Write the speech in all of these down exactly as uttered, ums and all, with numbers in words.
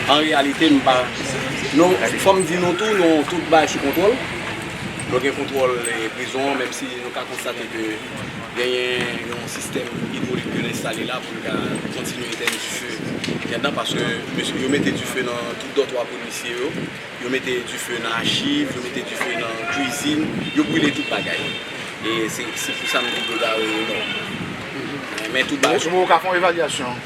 An reyalite, m pa. Nou, fò m di nou tou, nou tout bagay sou kontwòl. Nou gen kontwòl, eh, prizon an, menm si nou ka konstate ke genyen yon sistèm idwolik ke n enstale la pou l ka kontinye etèn dife anndan, paske mesye yo mete dife nan tout dòtwa polisye yo, yo mete dife nan achiv, yo mete dife nan kwizin, yo brile tout bagay. E se, se pou sa m di dlo dare yo nò. Men tout bagay. Ou ka fè yon evalyasyon?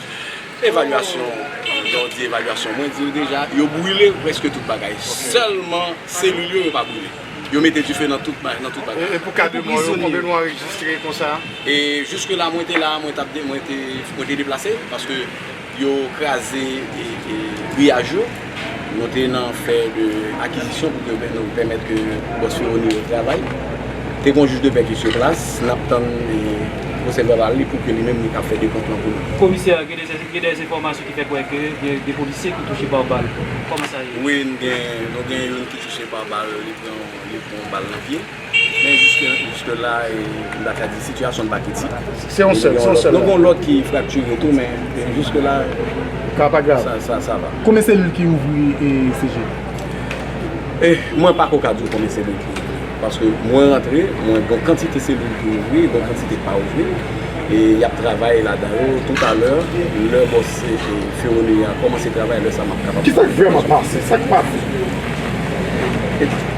Evalyasyon, lè w di evalyasyon, mwen di w deja, yo brile prèske tout bagay. Sèlman selil yo, yo pa brile. Yo mete dife nan tout ba-, nan tout bagay. E, e pou ka de mò yo, konbyen nou anrejistre konsa? E jiske la, mwen te la, mwen t ap de-, mwen te, mwen te deplase, paske yo kraze, e, e, griyaj yo. Nou te nan fè de akizisyon pou ke nou pèmèt ke bòs Feroni yo travay. Te gon jij de pè ki sou plas, n ap tann, e, pwosè vèbal li pou ke li menm li ka fè dekont lan pou nou. Komisè, gen de, gen de enfòmasyon ki fè kwè ke gen de polisye ki touche pa bal. Kòman sa ye? Wi, n gen, nou gen youn ki touche pa bal, li pran, li pran bal nan pye. Men jiske, jiske la, e, m ta ka di sitiyasyon n pa kritik. Se yon sèl, se yon sèl. Nou gen lòt ki fraktire tou, men, e, jiske la, ka pa grav. Sa, sa, sa va. Konbyen selil ki ouvri, e, C G? E, mwen pa ko ka di w konbyen selil ki ouvri. Paske mwen rantre, mwen gen yon kantite selil ki ouvri, gen yon kantite ki pa ouvri. E y ap travay ladan yo. Toutalè, lè bòs, e, e, Feroni a kòmanse travay, lè sa m ap kapab. Kisa k vrèman pase? Sa k pase?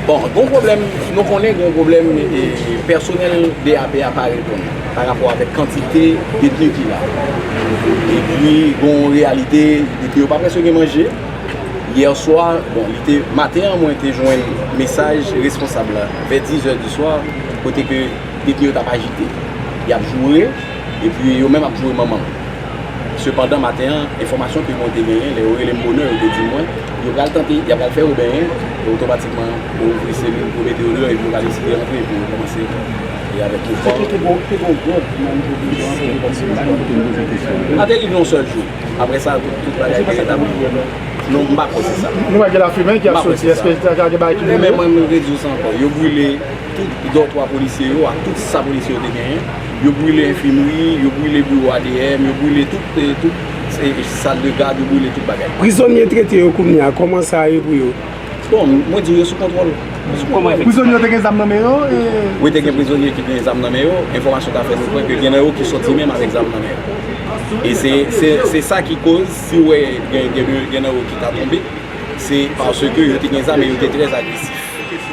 Bon, gon pwoblèm, nou konnen gon pwoblèm, e, pèsonèl D A P a pa reponn pa rapò avèk kantite detni ki la. Epi, gon reyalite, detni yo pa prèske gen manje. Yè swa, bon, li te, maten an, mwen te jwenn mesaj responsab la, vè dizè di swa, kote ke detni yo t ap ajite. Y ap joure, epi yo menm ap joure manman m. Sepandan, maten an, enfòmasyon ke mwen te genyen, lè yo rele m bonè, yo te di mwen, yo pral tante, y ap pral fè yo benyen, e otomatikman, yo ouvri selil pou mete yo deyò, epi yo pral deside rantre, epi yo kòmanse, e avèk mouvman. Se ki te gon, te gon gòd nan nivo prizon an, ki te kòmanse. A te rive yon sèl jou. Apre sa, tout, tout bagay te retabli. Non, m pa kwè se sa. Nou wè gen lafimen ki ap soti. Èske ta ka gen bagay ki brile? Men mwen, mwen redi w sa ankò. Yo brile tout dòtwa polisye yo ak tout sa polisye yo te genyen. Yo brile enfimri, yo brile biwo A D M, yo brile tout, eh, tout, eh, sal de gad, yo brile tout bagay. Prizonye trete yo kounye a, kòman sa ye pou yo? Bon, mwen di w yo sou kontwòl. Prizonye yo te gen zam nan men yo? Wi, te gen prizonye ki gen zam nan men yo. Enfòmasyon ta fè nou kwè ke gen nan yo ki sòti menm avèk zam nan men yo. E se, se, se sa ki koz, si w wè gen, gen, gen nan yo ki ta tonbe, se paske yo te gen zam e yo te trè agresif.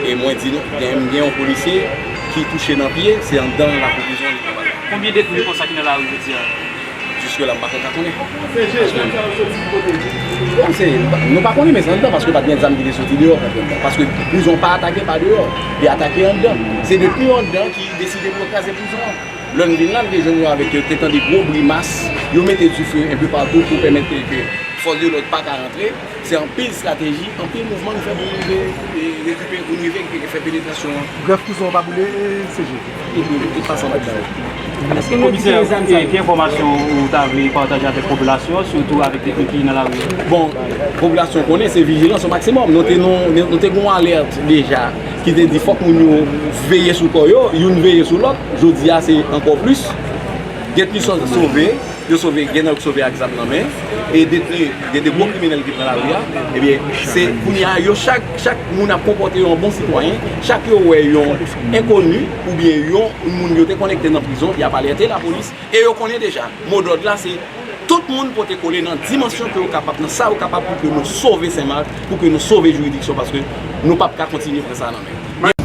E mwen di nou, gen, gen yon polisye ki touche nan pye, se anndan lakou prizon li pran bal la. Konbyen detni konsa ki nan lari jodi a? Jiske la, m pa ka konnen. Paske, bon, se, nou pa konnen, men se anndan, paske pa t gen zam ki te soti deyò kont anndan. Paske prizon pa atake pa deyò, li atake anndan. Se detni yo anndan ki deside pou yo kraze prizon an. Lè n vin la, n te jwenn yo avèk, yo te tande gwo grimas, yo mete dife enpe patou pou pèmèt ke fòs de lòd pa ka rantre. Se anpil estrateji, anpil mouvman nou fè pou nou rive, e, rekipere, pou nou rive fè penetrasyon an. Grèf prizon an pa boule, e, C G? Li boule, tout pase anba. Èske nou Komisè, ki enfòmasyon ou ta vle pataje avèk popilasyon, sitou avèk detni ki nan lari yo? Bon, popilasyon konnen se vijilans o maksimòm. Nou te, nou, nou te gen yon alèt deja ki te di fòk moun yo veye sou kò yo, youn veye sou lòt. Jodi a, se ankò plis. Detni sove, yo sove, gen nan yo ki sove ak zam nan men, e detni, gen de gwo kriminèl ki pran lari a, ebyen, se kounye a, yo chak, chak moun ap konpòte yo an bon sitwayen, chak yo wè yon enkoni, oubyen yon moun yo te konnen ki te nan prizon, y ap alète lapolis, e yo konnen deja, modòd la se tout moun pote kole nan dimansyon ke yo kapab, nan sa yo kapab pou ke nou sove Senmak, pou ke nou sove jiridiksyon, paske nou p ap ka kontinye pran sa nan men.